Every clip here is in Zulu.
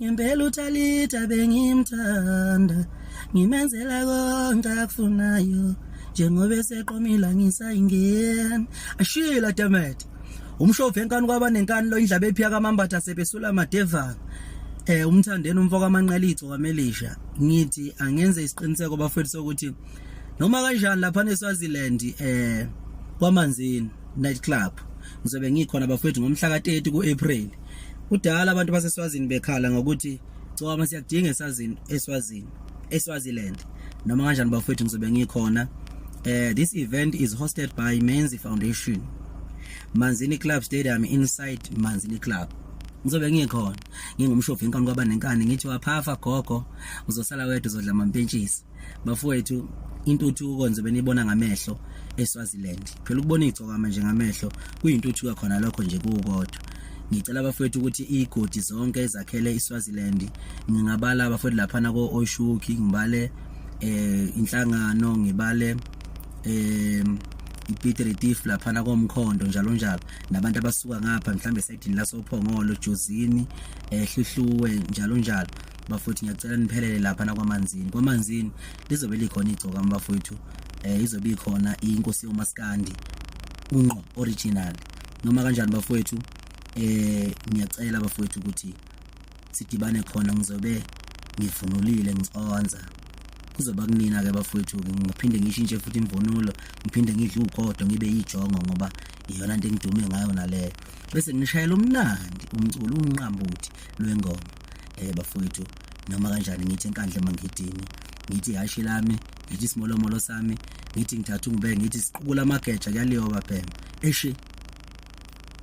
Ngempela uThalita bengimthanda, ngimenzela konke akufunayo, njengoba eseqomile angisayingeni. Ashila dammit. Umshova enkani kwabanenkani lo indlaba ephiya kaMambatha sebesula amadevana. Umthandeni umfo kaManqele igcokamelisha. Ngithi angenze isiqiniseko bafethu sokuthi noma kanjani lapha neSwaziland kwaManzini night club ngizobe ngikhona bafethu ngomhla ka-30 ku-April. Kudala abantu baseSwazini bekhala ngokuthi Gcokama siyakudinga eSwazini, eSwazini, eSwaziland. Noma kanjani bafethu ngizobe ngikhona. This event is hosted by Menzi Foundation. Manzini Club Stadium inside Manzini Club. Ngizobe ngikhona. Ngingumshovi inkani kwaba nenkani ngithi waphafa gogo uzosala wedwa uzodla amampentshisi. Bafowethu intuthuko ngizobe nibona ngamehlo eSwaziland. Phela ukubona igcokama nje ngamehlo kuyintuthuko khona lokho nje kukodwa. Ngicela abafowethu ukuthi igodi zonke ezakhele iSwaziland ngingabala abafowethu laphana ko Oshuki ngibale inhlangano ngibale iPiet Retief laphana komkhondo njalo njalo nabantu abasuka ngapha mhlambe esayidini lasoPhongolo Jozini Hluhluwe njalo njalo bafowethu ngiyacela niphelele lapha nakwaManzini. KwaManzini lizobe likhona igcokama bafowethu, izobe ikhona inkosi yomaskandi unqo original. Noma kanjani bafowethu, ngiyacela bafowethu ukuthi sidibane khona, ngizobe ngivunulile ngiconsa. Kuzoba kunina ke bafowethu, ngiphinde ngishintshe futhi imvunulo, ngiphinde ngidle ugodo ngibe ijongo ngoba iyona into engidume ngayo naleyo. Bese ngishayela umnandi umculo unqambuthi lwengoma bafowethu. Noma kanjani ngithi enkandla emangidini, ngithi ihashi lami, ngithi isimolomolo sami, ngithi ngithatha ungibeke, ngithi siqukula amageja kuyaliwa babhema. Eshi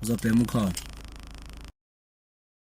uzobhema ukhona.